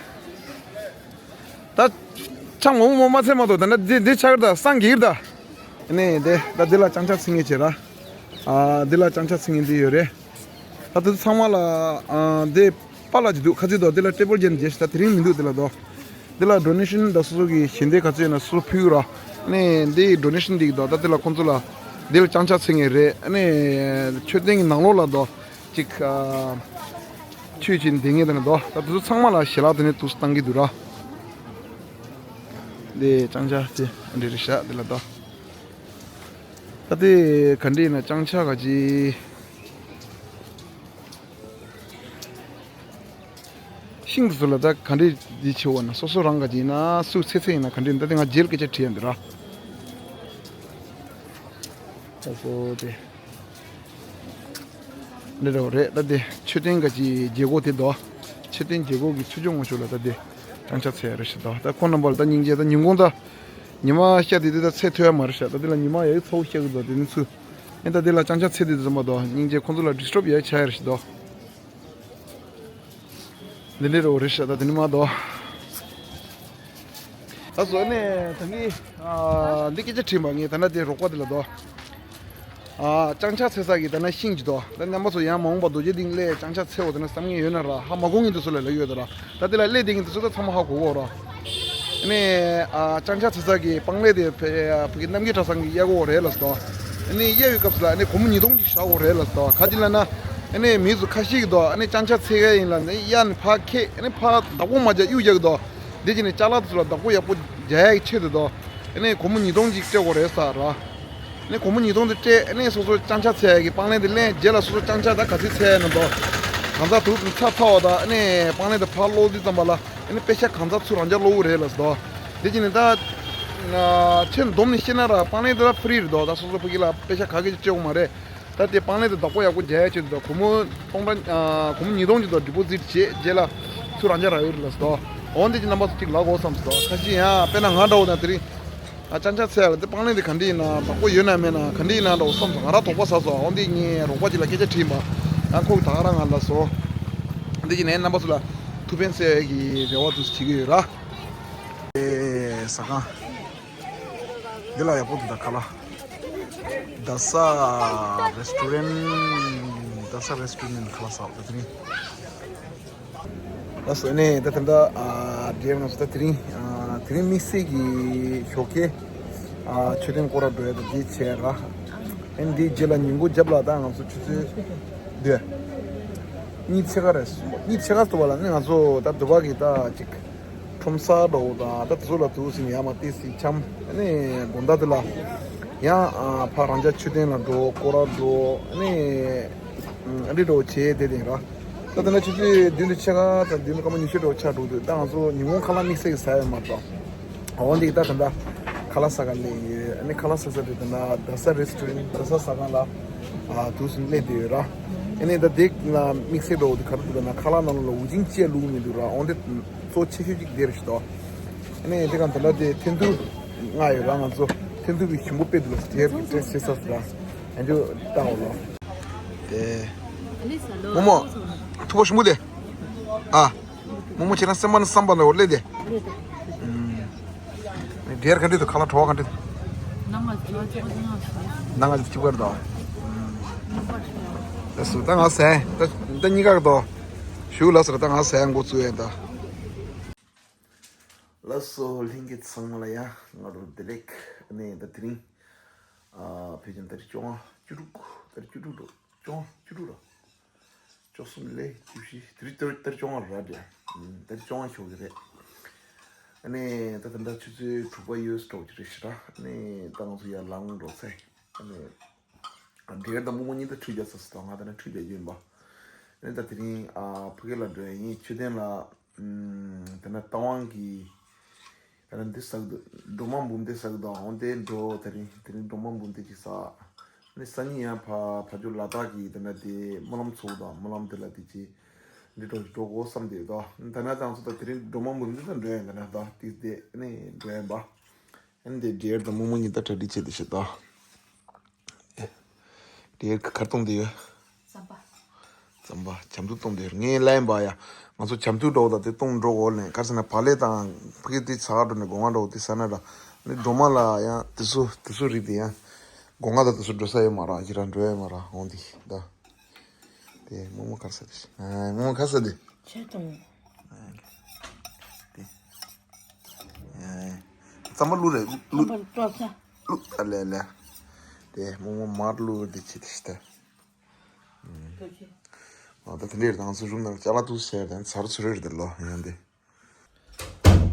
ད་ཆང་མོག་མོག་མ་ཚད་མ་གཏོགས་ད་ནི་འདི་འདི་ཆགས་ཀྱི་ད་སང་གི་ད། ནས་དེ་ད་འདི་ལ་ལྕང་ཆ་ཚིག་ངན་བྱེད་ར། ཨ་འདི་ལ་ལྕང་ཆ་ཚིག་ངན་འདི་ཡོད་རེད། ད་དེ་ཚང་མ་ལ་ཨ་འདི་པཱ་ལགས་ཀྱི་འདུག་ཁ་ཚིག་དོ་འདི་ལ་ཊེ་བལ་ཅན་རྗེས་ཤིག་ད་དེ་རིང་མི་འདུག་འདི་ལ་དོ། འདི་ལ་ཌོ་ནེ་ཤན་ད་སོ་སོ་གི་ཞལ་འདེབས་ག་ཚོད་ཡོད་ན་སོ་སོ་ཕུལ་ར། ནས་འདི་ཌོ་ནེ་ཤན་འདི་གི་དོ་ད་འདི་ལ་ཁོང་ཚོ་ལ་འདི་ལ་ལྕང་ཆ་ཚིག་ངན་རེད་ནས་མཆོད་རྟེན་གྱི་ནང་ལོགས་ལ་དོ། ཅིག་ཨ། ཆོས་ཅན་དེ་ངས་དེ་ནས་དོ། ད་དེ་ཚོ་ཚང་མ་ལ་ཞལ་ལག་དེ་ནས་དུས་སུ་བཏང་གི་འདུག་ར། དེ་ལྕང་ཆ་དེ་འདྲ་རེད་ཤག་དེ་ལ་དོ། ད་དེ་ག་འདྲ་ཡིན་ན་ལྕང་ཆ་ག་ཅི། ཤིང་དེ་ཚོ་ལ་ད་ག་འདྲ་འདི་ཆེ་བ་ན་སོ་སོ་རང་ག་ཅི་ཡིན་ན་སུ་ཚེ་ཚེ་ཡིན་ན་ག་འདྲ་ཡིན་ད་དེ་ང་རྗེས་ལ་སྐད་ཆ་དྲིས་ཡ་འདི་ར། ད་སོ་དེ། འདི་འདྲ་བ་རེད་ད་དེ་མཆོད་རྟེན་ག་ཅི་རྒྱལ་སྒོ་དེ་དོ། མཆོད་རྟེན་རྒྱལ་སྒོ་གི་ཚུར་ཕྱོགས་ངོ་ཕྱོགས་ལ་ད་དེ་ལྕང་ཆ་ཚེ་ཡ་རེད་ཤག་དོ། ད་ཁོང་རྣམ་པ་ལ་ད་སྙིང་རྗེ་ད་ཉིན་གུང་ད་ཉི་མ་ཤར་དེ་དུས་ད་ཚེ་ཐོན་ཡ་མ་རེད་ཤག་ད་དེ་ལ་ཉི་མ་ཡ་ཡི་ཚ་བོ་ཤར་གི་འདུག་དེ་ནི་ཚུར་ཨེ་ད་དེ་ལ་ལྕང་ཆ་ཚེ་དེ་དུས་ཙམ་པ་དོ་སྙིང་རྗེ་ཁོང་ཚོ་ལ་ཌི་སི་ཊརབ་ཡ་ཆ་ཡ་རེད་ཤག་དོ། འདི་འདྲའི་རོ་རེ་ཤ་ད་དེ་ནི་མ་དོ། ད་བཟོ་ནས་ད་ངས་ཨ་འདི་སྐད་ཆ་དྲིས་མ་ངས་ད་ན་དེ་རོགས་པ་དེ་ལ་དོ། ཨ། ལྕང་ཕྱག་འཚོལ་ས་གི་ད་ན་ཤིང་ཅིག་འདུག་ད་རྣམ་པ་ཚོ་ཡང་མ་འོངས་པ་རྡོ་རྗེ་གདན་སླེབས་ལྕང་ཕྱག་འཚོལ་འོ་ད་ན་བསམ་མཁན་ཡོད་ན་ར་ཧ་མ་གོ་མཁན་དེ་ཚོ་ལ་ལབ་ཡོད་ད་ར། ད་དེ་ལ་སླེབས་བསྡད་མཁན་དེ་ཚོ་ད་ཚང་མ་ཧ་གོ་གོ་ར། ཨ་ནི། ཨ། ལྕང་ཕྱག་འཚོལ་ས་གི་སྤང་ལེབ་དེ་ཕ་ཕ་གི་རྣམ་རྒྱལ་གྲྭ་ཚང་གི་གཡར་གོ་རེད་ལབ་སོང་། ཨ་ནི་གཡར་བའི་སྐབས་སུ་ལ་ཨ་ནི་སྒོར་མོ་ཉིས་སྟོང་ཅིག་བཞག་གོ་རེད་ལབ་སོང་། ག་ཅི་ལབ་ན། ཨ་ནི་མི་ཚོ་ཁ་ཤས་ཀྱིས་འདུག་ཨ་ནི་ལྕང་ཕྱག་འཚོལ་ག་ཡིན་ལབ་ནས་གཡར་ནས་ཕར་འཁྱེར་ཨ་ནི་ཕར་བདག་པོ་མ་རྒྱག་གཡུག་རྒྱག་གི་འདུག་འདི་བྱས་ནས་ཅ་ལག་དེ་ཚོ་ལ་བདག་པོ་ཡག་པོ་རྒྱག་ཡག་གི་ཆེད་དུ་འདུག་ཨ་ནི་སྒོར་མོ་ཉིས་སྟོང་ཅིག་སྤྲད་དགོས་རེད་ཟེར་ར། ཨ་ནི་སྒོར་མོ་ཉིས་སྟོང་དེ་སྤྲད་ཨ་ནི་སོ་སོ་ལྕང་ཕྱག་འཚོལ་ཡག་གི་སྤང་ལེབ་དེ་ལེན་རྗེས་ལ་སོ་སོ་ལྕང་ཕྱག་ད་ག་ཚོད་འཚོལ་ཡག་ན་འདུག་གང་ཟག་དུ་ཚ་ཚ་བ་ད་ཨ་ནི་སྤང་ལེབ་དེ་ཕར་སློག་དུས་ཙམ་པ་ལ་ཨ་ནི་པེ་ཤ་གང་ཟག་ཚུར་རང་འཇགས་སློག་གི་རེད་ལབ་སོང་། འདི་བྱས་ནས་ད་ཁྱོད་འདོམས་ནས་བཤད་ན་ར་སྤང་ལེབ་དེ་ལ་ཕི་རི་རེད་འདུག་ད་སོ་སོ་ཕ་གི་ལ་པེ་ཤ་ག་གེ་ཅིག་སྤྲད་དགོས་མ་རེད། ད་དེ་སྤང་ལེབ་དེ་བདག་པོ་ཡག་པོ་རྒྱག་ཡག་ཆེད་དུ་ད་སྒོར་མོ་སྟོང་ཕྲག་ཨ། སྒོར་མོ་ཉིས་སྟོང་ཅིག་ད་ཌི་པོ་ཟིཊ་བྱས་རྗེས་ལ་ཚུར་རང་འཇགས་རག་ཡོད་རེད་ལབ་སོང་། འོ་འདི་ཅིག་རྣམ་པ་ཚོ་ཅིག་ལབ་དགོས་བསམ་སོང་། ཁ་ཤས་ཡང་དཔེར་ན་ང་འདྲ་བོ་དང་དེ་རིང་ཨ། ལྕང་ཕྱག་འཚོལ་ཡག་ལ་དེ་སྤང་ལེབ་དེ་ག་འདྲ་ཡིན་ན་བདག་པོ་ཡོད་ན་མེད་ན་ག་འདྲ་ཡིན་ན་འདྲ་བོ་བསམ་སོང་། ང་རང་དོགས་པ་ཟ་སོང་། འོ་འདི་ངའི་རོགས་པ་ཅིག་ལ་སྐད་ཆ་དྲིས་པ། ཡང་ཁོ་གིས་ད་ག་རང་ང་ལབ་སོང་། འདི་ཅིག་ནས་རྣམ་པ་ཚོ་ལ་ཐུགས་ཕན་གསོས་ཡག་གི་རེ་བ་འདུག་སེ་བྱེད་ཀྱི་ཡོད་ར། ཨེ། ཟ་ཁང་། འདི་ལ་ཡག་པོ་འདུག་ད་ཁ་ལག་རྡ་ས་རེ་སི་ཊོ་རེན་ཊི། རྡ་ས་རེ་སི་ཊོ་རེན་ཊི་ཁ་ལག་ཟ་བ་དེ་རིང་། ལགས་སོ། ཨ་ནི་ད་ད་ལྟ་ཨ། ཌི་ཡར་ང་ཚོ་ད་དེ་རིང་ཨ། དེ་རིང་དམིགས་བསལ་གྱི་ཞོགས་ཀས་ཨ། མཆོད་རྟེན་སྐོར་ར་འགྲོ་ཡག་ད་འདི་བྱས་ར། ཨ་ནི་འདིའི་རྗེས་ལ་ཉིན་གུང་རྒྱབ་ལ་ད་ང་ཚོ་ཆུ་ཚོད་འདི་གཉིས་ཕྱེད་ཀ་རེད། གཉིས་ཕྱེད་ཀ་ཐུབ་པ་ལ་ནི་ང་ཚོ་ད་འདི་པ་གི་ད་ཅིག་ཁྲོམ་ས་འདྲ་བོ་དང་ད་དེ་ཚོ་ལ་འདུག་སེ་ནས་ཡར་མར་ཏོག་ཙམ་འཁྱམ། ཨ་ནི་དགོང་དག་དེ་ལ་ཡང་ཨ། ཕར་རང་ཅག་མཆོད་རྟེན་ལ་འགྲོ། སྐོར་ར་འགྲོ། ཨ་ནི་ཨ། འདི་འདྲ་བོ་བྱས་བསྡད་དེ་ར། ད་དེ་ན་ཆུ་ཚོད་བདུན་དང་ཕྱེད་ཀ་དང་བདུན་དང་སྐར་མ་ཉི་ཤུ་འདྲ་བོ་ཆགས་འགྲོ་དུས་ད་ང་ཚོ་ཉིན་གུང་ཁ་ལག་དམིགས་བསལ་གྱི་ཟ་ཡག་མ་འགྲོ། འོ་འདི་ད་ད་ལྟ་ཁ་ལག་ཟ་ག་སླེབས་ཡོད། ཨ་ནི་ཁ་ལག་ཟ་ས་དེ་ད་ལྟ་རྡ་ས་རེ་སི་ཊོ་རེན་ཊི། རྡ་ས་ཟ་ཁང་ལ་ཨ། འདུག་སེ་སླེབས་བསྡད་ཡོད་ར། ཨ་ནི་ད་དེ་ལ་དམིགས་བསལ་འདྲ་བོ་དེ་ག་རེ་འདུག་ལབ་ན་ཁ་ལག་ནང་ལོགས་ལ་འུར་ཆིང་ཅིག་བླུགས་མི་འདུག་ར། འོ་འདི་གཙོ་ཆེ་ཤོས་ཅིག་དེ་རེད་ཤག་ད། ཨ་ནི་དེ་གང་ད་ལྟ་དེ་འཐེན་ཐུག་མངགས་ཡོད་ར། ང་ཚོ་འཐེན་ཐུག་གི་ཞིམ་པོ་དཔེ་འདུག་ལ་དེ་ཊེ་སི་ཊི་བྱེད་ས་སུ་ར། ཨ་འཇུ་ལྟ་འོ་ལོ། དེ་མོ་མོ་ཐུག་པ་ཞིམ་པོ་དེ། ཨ། མོ་མོ་ཁྱེད་རང་སེམས་པ་ནི་བསམ་པ་ནི་འོ་ལེ་དེ། ཨུམ། དེར་ག་འདྲ་འདུག་ཁ་ལག་བྲོ་བ་ག་འདྲ་འདུག་ནང་ང་ཚོ་ཁྱི་པར་དང་། ལགས་སོ། ད་ང་ཟས་ད་ད་གཉིས་ཀ་གི་དོ། ཞུ་ལགས་སོ། ད་ང་ཟས་འགོ་བཙུགས་ཡིན་ད། ལགས་སོ། ལྷན་རྒྱས་ཚང་མ་ལ་ཡང་སྔ་དྲོ་བདེ་ལེགས། ཨ་ནི་ད་དེ་རིང་ཨ། ཕལ་ཆེར་ད་རེས་བཅོ་ལྔ་བཅུ་དྲུག་ད་རེས་བཅུ་དྲུག་འགྲོ། བཅོ་ལྔ་བཅུ་དྲུག་ར། བཅུ་གསུམ་ལས་བཅུ་བཞི། དེ་རིང་ད་རེས་ད་རེས་བཅོ་ལྔ་ར་འདྲ། ད་རེས་བཅོ་ལྔ་ཤོག་གི་རེད། ཨ་ནི་ད་ད་ལྟ་ཆུ་ཚོད་དྲུག་པ་ཡོལ་འགྲོ་གི་རེད་ཤག་ར། ཨ་ནི་ད་ང་ཚོ་ཡར་ལངས་འགྲོ་ཚར། ཨ་ནི་ཨ། དེ་གར་ད་རྨོ་མོ་གཉིས་ད་ཁྲུས་རྒྱག་ཚར་སོང་། ད་ང་ད་ནི་ཁྲུས་རྒྱག་རྒྱུ་ཡིན་པ། ཨ་ནི་ད་དེ་རིང་ཨ། ཕ་གི་ལ་འགྲོ་ཡ་ཡིན། མཆོད་རྟེན་ལ། ཨམ། དེ་ན་རྟ་དབང་གི། ད་ནི་འདི་ཟ་གི་འདུག་སྒྲོལ་མ་འབུམ་སྡེ་ཟ་གི་འདུག་འོན་ཏེ་འགྲོ། དེ་རིང་དེ་རིང་སྒྲོལ་མ་འབུམ་སྡེ་ཅིག་ཟ། ཨ་ནི་སང་ཉིན་ཡང་ཕ་ཕ་ཇོ་ལ་དྭགས་ཀྱི་དེ་ན་དེ་སྨོན་ལམ་ཚོགས་དང་སྨོན་ལམ་དེ་ལ་དེ་ཅི་འདི་འགྲོ་འགྲོ་དགོས་བསམ་བསྡད་འདུག་ད་ནི་ད་ང་ཚོ་ད་དེ་རིང་སྒྲོལ་མ་འབུམ་སྡེ་ད་འགྲོ་ཡ་ཡིན། ད་ནི་ད་དེ་དེ་ཨ་ནི་འགྲོ་ཡ་ཡིན་པ། ཨ་ནི་དེ་འདྲེར་དང་རྨོ་མོ་གཉིས་ད་གྲ་སྒྲིག་བྱེད་དེ་ཤི་ད། དེར་ག་རེ་གཏོང་དེ་ཡོད། རྩམ་པ། རྩམ་པ་བྱམས་བརྩེ་གཏོང་དེ་ཡོད། ངའི་ལན་པ་ཡ། ང་ཚོ་བྱམས་བརྩེ་འགྲོ་དང་དེ་གཏོང་འགྲོ་གོ་ལེན་ག་རེ་ཟེར་ན་བག་ལེབ་དང་ཕ་གི་དེ་ཚ་ག་འགྲོ་ནས་སྒོ་ང་འགྲོ་དེ་ཟ་ན་ར། ནི་སྒྲོལ་མ་ལ་ཡང་དེ་ཚོ་དེ་ཚོ་རིགས་དེ་ཡང་སྒོ་ང་དང་དེ་ཚོ་འགྲོ་ས་ཡོད་མ་ར། ཁྱེད་རང་འགྲོ་ཡ་མ་ར་འོང་དེ་ད། དེ་རྨོ་མོ་ག་རེ་ཟ་དེ་ཤི། ཨ། རྨོ་མོ་ག་རེ་ཟ་དེ། ཆེ་གཏོང་། དེ། རྩམ་པ་བླུགས་རེད་བླུགས། རྩམ་པ་བླུགས་ས། བླུགས་ཨ་ལས་ལས། དེ་རྨོ་མོ་མར་བླུགས་དེ་ཆེ་དེ་ཤི་ད། ཨ་ད་དེ་འདྲའི་རང་ཚོ་རུམ་ནང་ཅ་ལག་ཏུ་ཟེར་དེ་ཚར་ཚུར་རེད་དེ་ལོ་ཡང་དེ།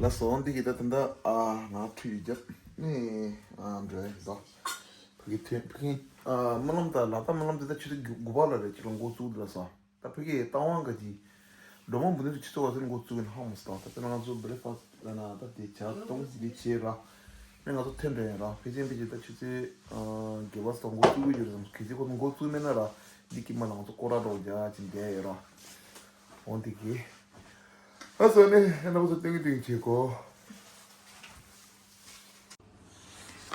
ལགས་སོ། འདི་གི་ད་ད་ད་ཨ་ང་ཁྲུས་རྒྱབ་ནས་ཨ་འགྲོ་ཡ་ད། ཕ་གི་ཐོན་ཕ་གི་ཨ་སྨོན་ལམ་ད་ལ་ད་སྨོན་ལམ་དེ་ད་ཆུ་ཚོད་དགུ་པ་ལ་རེད་ཅིག་ལ་འགོ་བཙུགས་དེ་ལ་ས། ད་ཕ་གི་རྟ་དབང་ག་གི་སྒྲོལ་མ་འབུམ་སྡེ་དུ་ཆུ་ཚོད་ག་ཚོད་འགོ་བཙུགས་ཡིན་ཧ་མ་སོང་། ད་དཔེར་ན་ང་ཚོ་བྷི་རེག་ཕ་སི་ལ་ན་ད་དེ་ཇ་བཏུང་འདི་བྱས་ར། ནས་ང་ཚོ་ཐོན་འགྲོ་ཡིན་ར། ཕལ་ཆེར་ཕལ་ཆེར་ད་ཆུ་ཚོད་ཨ་བརྒྱད་པ་སོང་འགོ་བཙུགས་ཀྱི་ཡོད་རེད་བསམ། གལ་སྲིད་ཁོ་ཚོ་འགོ་བཙུགས་མེད་ན་ར་འདི་དཀྱིལ་མ་ལ་ང་ཚོ་སྐོར་ར་འགྲོ་རྒྱ་ཅིག་བསྡད་ཡོད་ར། འོ་འདི་གི། ཨ་སོ་ནས་ཨ་ན་ཁོ་ཚོ་སྟོན་གི་སྟོན་གི་བྱེད་གོ།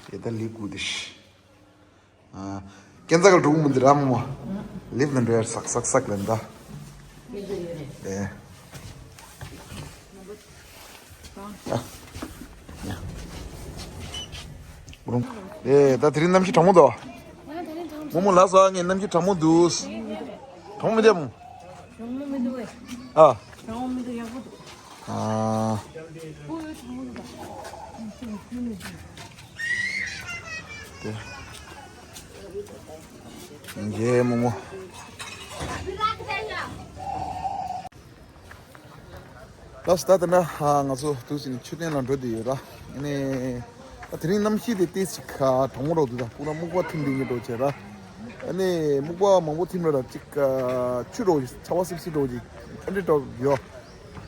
ཡེ་ད་ལི་གུ་དི་ཤི། ཨ། ཀན་ཛ་གལ་གྲུ་གུ་མུ་འདི་ར་མོ། ལིབ་ན་འགྲོ་ཡར་སག་སག་སག་ལེན་ད། ཨེ། ཨ། ཡ། ཨེ་ད་དེ་རིང་གནམ་གཤིས་གྲང་མོ་འདུག་རྨོ་མོ་ལགས་སོ། ངས་གནམ་གཤིས་གྲང་མོ་འདུག་གྲང་མོ་མི་འདུག་རྨོ་མོ། གྲང་མོ་མི་འདུག་ཨེ། ཨ། གྲང་མོ་མི་འདུག་ཡག་པོ་འདུག་ཨ། ཨོ་ཡོད་གྲང་མོ་འདུག་ད། དེ། ཡིན་གྱི་རྨོ་མོ། ལགས་སོ། ད་ལྟ་ན་ང་ཚོ་དུས་ཚོད་ནི་མཆོད་རྟེན་ལ་འགྲོ་བསྡད་ཡོད་ར། ཨ་ནི། ད་དེ་རིང་གནམ་གཤིས་དེ་ཏོག་ཙམ་གྲང་མོ་རོ་འདུག་ད་སྤུ་ར་སྨུག་པ་ཐིམ་དེ་ཉིད་འགྲོ་བྱས་ར། ཨ་ནི་སྨུག་པ་མང་པོ་ཐིམ་ར་ར་ཅིག་ཆུ་འགྲོ་ཆར་པ་སིབ་སིབ་འགྲོ་ཅིག་ཨ་འདྲེ་འགྲོ་ཡོད།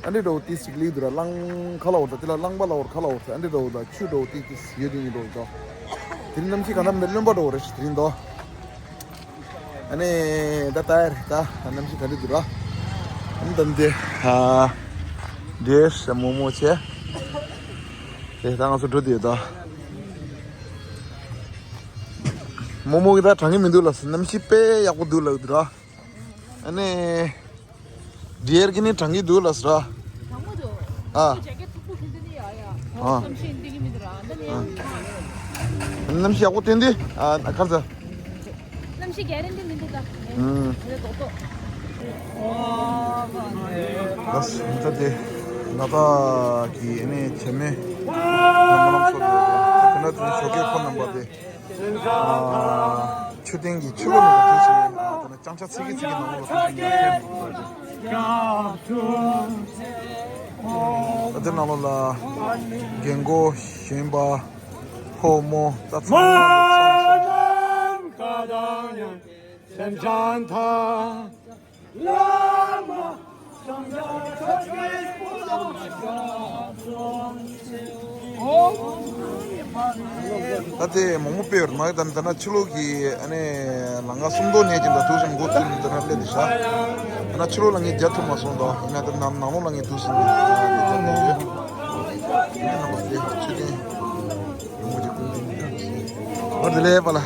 ཨ་འདྲེ་འགྲོ་ཏོག་ཙམ་ལིག་འདུག་ར། གླང་ཁ་ལ་འོར་ད་དེ་ལ་གླང་པ་ལ་འོར་ཁ་ལ་འོར་ད་ཨ་འདྲེ་འགྲོ་ད་ཆུ་འགྲོ་ཏོག་ཙམ་ཡོད་དེ་ཉིད་འགྲོ་ད། དེ་རིང་གནམ་གཤིས་ག་ན་མེད་རློན་པ་འགྲོ་རེད་དེ་རིང་ད། ཨ་ནི། ད་ལྟ་ཡར་ད་གནམ་གཤིས་ག་འདྲ་འདུག་ར། ཨ་ནི་ད་འདི། ཨ། འདྲེ་ས་རྨོ་མོ་བྱས། དེ་ད་ང་ཚོ་འགྲོ་དུས་ད། རྨོ་མོ་གི་ད་གྲང་གི་མི་འདུག་ལ་གནམ་གཤིས་དཔེ་ཡག་པོ་འདུག་ལ་འདུག་ར། ཨ་ནི། འདྲེ་ཡར་གི་ནི་གྲང་གི་འདུག་ལ་ཟེར་ར། གྲང་མོ་འདུག་ཨ། ཇེ་ཀེ་ཊི་ཐུག་པོ་ཞིག་འདི་ནི་ཡ་ཡ། ཨ། གནམ་གཤིས་འདི་གི་མི་འདུག་ར། འདི་ནི་ཡང་གྲང་རེད། གནམ་གཤིས་ཡག་པོ་བསྟན་དུས་ཨ་ཁར་ཟ། གནམ་གཤིས་ག་རེ་འདི་མི་འདུག་ད། ཨུམ། རེད་དོ་དོ། ལགས་སོ། ད་དེ་ལ་དྭགས་ཀྱི་ཨ་ནི་བྱེ་མའི་རྣམ་པ་རྣམ་ཚོགས་དེ་རེད། དེ་ན་དེ་ནི་ཞོགས་ཀའི་ཁོ་རྣམ་པ་དེ། ཨ། མཆོད་རྟེན་གྱི་ཕྱི་ལོགས་ནས་ཐོན་ཕྱིན་ཡིན་ལ་དེ་ན་ལྕང་ཆ་ཚིག་གི་ཚིག་གི་ནང་ལོགས་ལ་ཐོན་ཕྱིན་ཡིན་ལ་ཕེབས་མི་འདུག་ད་དེ་ནང་ལོགས་ལ་རྒན་གོ་གཞོན་པ་ཕོ་མོ་ད་ཚང་མ་ལ་ཚང་ཞིང་། ད་ལྟའི་མོག་མོག་དཔེ་ཡོད་མ་རེད། ད་ད་ན་ཕྱི་ལོགས་ཀྱི་ཨ་ནི་ལམ་ཁ་སུམ་མདོ་ནས་ཀྱང་ད་དུས་སུ་འགོ་ཚུགས་ནས་ད་ན་སླེབས་ཏེ་བཞག་ད་ན་ཕྱི་ལོགས་ལ་ངས་རྒྱག་ཐུབ་མ་སོང་། ད་ཡིན་ན་ད་ནང་ནང་ལོགས་ལ་ངས་དུས་སུ་ངས་རྒྱག་ཐུབ་ཡོད། ཡིན་ན་ང་ཚོ་དེ་མཆོད་རྟེན་རིན་པོ་ཆེ་སྐུ་འདྲེན་གྱི་ཡང་སྲིད་བར་དུ་ལས་པ་ལ།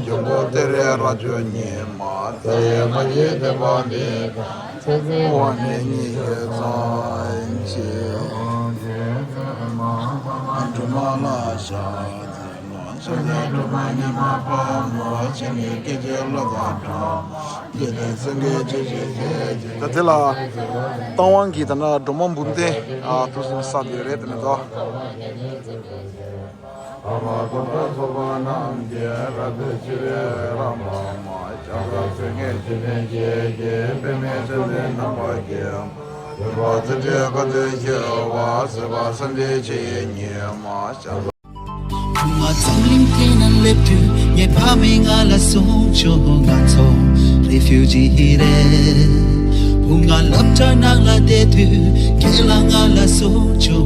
འཇམ་པོ་ཏེ་རེ་ར་ཇོ་ཉི་མ་ཚེ་མ་ཡི་བདེ་བ་འདི་ཚེ་བ་ནི་ཉི་ཤུ་ཙམ་ཅིག་སྒྲོལ་མ་ལ་ཤ་ཚེ་མ་ཆ་ཚེ་སྒྲོལ་མ་ཉི་མ་པ་མོ་ཆེ་ནི་སྐད་ཅིག་བློ་དང་འགྲོ། ད་དེ་ལ་རྟ་དབང་གི་ད་ན་སྒྲོལ་མ་འབུམ་ལྡན་ཨ་དུ་སུ་ས་དེ་རེད་དེ་ནི་ད། བུ་ང་འཛམ་གླིང་སྟེང་ན་སླེབས་དུས་ངའི་ཕ་མས་ང་ལ་གསུངས་བྱུང་། ང་ཚོ་རི་ཕིའུ་ཇི་རེད། བུ་ང་སློབ་གྲྭ་ནང་ལ་བསྡད་དུས་ཁྱེད་ལ་ང་ལ་གསུངས་བྱུང་།